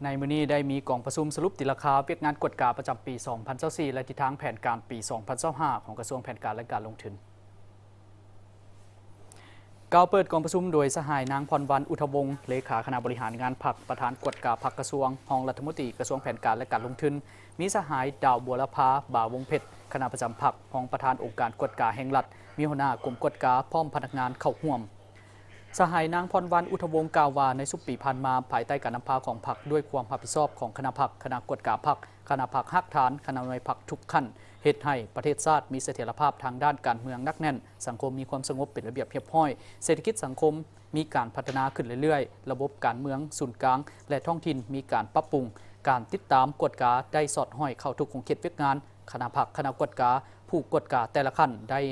ໃນມື້ນີ້ໄດ້ມີກອງປະຊຸມສະຫຼຸບຕີລາຄາວຽກງານກວດກາປະຈຳປີສອງພັນຊາວສີ່ ແລະ ທິດທາງແຜນການປີສອງພັນຊາວຫ້າ ຂອງກະຊວງແຜນການ ແລະ ການລົງທຶນ. ກ່າວເປີດກອງປະຊຸມໂດຍສະຫາຍນາງ ພອນວັນ ອຸດທະວົງ ເລຂາຄະນະບໍລິຫານງານພັກ, ປະທານກວດກາພັກກະຊວງ, ຮອງລັດຖະມົນຕີກະຊວງແຜນການ ແລະ ການລົງທຶນ, ມີສະຫາຍ ດາວບົວລະພາ ບາວົງເພັດ ຄະນະປະຈຳພັກ, ຮອງປະທານອົງການກວດກາແຫ່ງລັດ, ມີຫົວໜ້າກົມກວດກາ ພ້ອມພະນັກງານເຂົ້າຮ່ວມ. ສະຫາຍນາງ ພອນວັນ ອຸດທະວົງ ກ່າວວ່າ ໃນຊຸມປີຜ່ານມາ, ພາຍໃຕ້ການນຳພາຂອງພັກ, ດ້ວຍຄວາມຮັບຜິດຊອບຂອງຄະນະພັກ, ຄະນະກວດກາພັກ, ຄະນະພັກຮາກຖານ, ຄະນະໜ່ວຍພັກທຸກຂັ້ນ, ເຮັດໃຫ້ປະເທດຊາດມີສະຖຽນລະພາບທາງດ້ານການເມືອງໜັກແໜ້ນ, ສັງຄົມມີຄວາມສະຫງົບເປັນລະບຽບຮຽບຮ້ອຍ, ເສດຖະກິດສັງຄົມມີການພັດທະນາຂຶ້ນເລື້ອຍໆ, ລະບົບການເມືອງສູນກາງ ແລະ ທ້ອງຖິ່ນມີການປັບປຸງ, ການຕິດຕາມກວດກາໄດ້ສອດຫ້ອຍເຂົ້າທຸກຂົງເຂດວຽກງານ, ຄະນະພັກ, ຄະນະກວດກາ, ຜູ້ກວດກາແຕ່ລະຂັ້ນໄດ້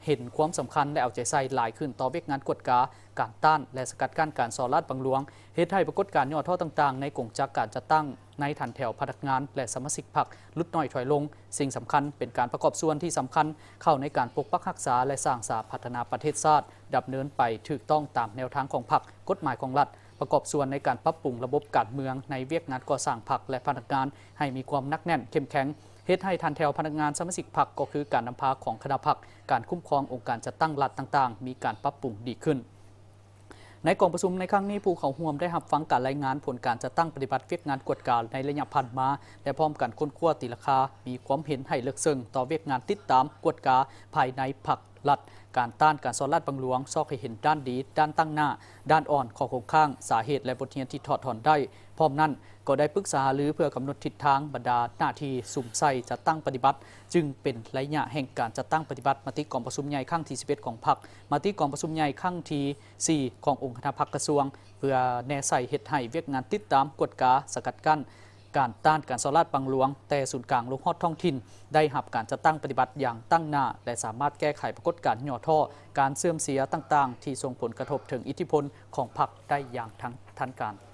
ເຫັນຄວາມສຳຄັນ ແລະ ເອົາໃຈໃສ່ຫຼາຍຂຶ້ນຕໍ່ວຽກງານກວດກາ, ການຕ້ານ ແລະ ສະກັດກັ້ນການສໍ້ລາດບັງຫຼວງ, ເຮັດໃຫ້ປາກົດການຫຍໍ້ທໍ້ຕ່າງໆໃນກົງຈັກການຈັດຕັ້ງໃນຖັນແຖວພະນັກງານ ແລະ ສະມາຊິກພັກຫຼຸດໜ້ອຍຖອຍລົງ. ສິ່ງສຳຄັນເປັນການປະກອບສ່ວນທີ່ສຳຄັນເຂົ້າໃນການປົກປັກຮັກສາ ແລະ ສ້າງສາພັດທະນາປະເທດຊາດດຳເນີນໄປຖືກຕ້ອງຕາມແນວທາງຂອງພັກ, ກົດໝາຍຂອງລັດ, ປະກອບສ່ວນໃນການປັບປຸງລະບົບການເມືອງໃນວຽກງານກໍ່ສ້າງພັກ ແລະ ພະນັກງານໃຫ້ມີຄວາມໜັກແໜ້ນເຂັ້ມແຂງ, ເຮັດໃຫ້ຖັນແຖວພະນັກງານສະມາຊິກພັກ ກໍຄືການນຳພາຂອງຄະນະພັກ, ການຄຸ້ມຄອງອົງການຈັດຕັ້ງລັດຕ່າງໆ ມີການປັບປຸງດີຂຶ້ນ. ໃນກອງປະຊຸມໃນຄັ້ງນີ້, ຜູ້ເຂົ້າຮ່ວມໄດ້ຮັບຟັງການລາຍງານຜົນການຈັດຕັ້ງປະຕິບັດວຽກງານກວດກາໃນໄລຍະຜ່ານມາ ແລະ ພ້ອມກັນຄົ້ນຄວ້າຕີລາຄາ, ມີຄວາມເຫັນໃຫ້ເລິກເຊິ່ງຕໍ່ວຽກງານຕິດຕາມກວດກາພາຍໃນພັກ, ລັດ, ການຕ້ານການສໍ້ລາດບັງຫຼວງ, ຊອກໃຫ້ເຫັນດ້ານດີ, ດ້ານຕັ້ງໜ້າ, ດ້ານອ່ອນ, ຂໍ້ຄົງຄ້າງ, ສາເຫດ ແລະ ບົດຮຽນທີ່ຖອດຖອນໄດ້. ພ້ອມນັ້ນ, ກໍໄດ້ປຶກສາຫາລືເພື່ອກຳນົດທິດທາງບັນດາໜ້າທີ່ສຸມໃສ່ຈັດຕັ້ງປະຕິບັດ, ຈຶ່ງເປັນໄລຍະແຫ່ງການຈັດຕັ້ງປະຕິບັດມະຕິກອງປະຊຸມໃຫຍ່ຄັ້ງທີສິບເອັດຂອງພັກ, ມະຕິກອງປະຊຸມໃຫຍ່ຄັ້ງທີສີ່ຂອງອົງຄະນະພັກກະຊວງ, ເພື່ອແນໃສ່ເຮັດໃຫ້ວຽກງານຕິດຕາມ, ກວດກາ, ສະກັດກັ້ນ ການຕ້ານການສໍ້ລາດບັງຫຼວງ ແຕ່ສູນກາງລົງຮອດທ້ອງຖິ່ນ ໄດ້ຮັບການຈັດຕັ້ງປະຕິບັດຢ່າງຕັ້ງໜ້າ ແລະ ສາມາດແກ້ໄຂປາກົດການຫຍໍ້ທໍ້, ການເສື່ອມເສຍຕ່າງໆ ທີ່ສົ່ງຜົນກະທົບເຖິງອິດທິພົນຂອງພັກໄດ້ຢ່າງທັນ ທັນການ.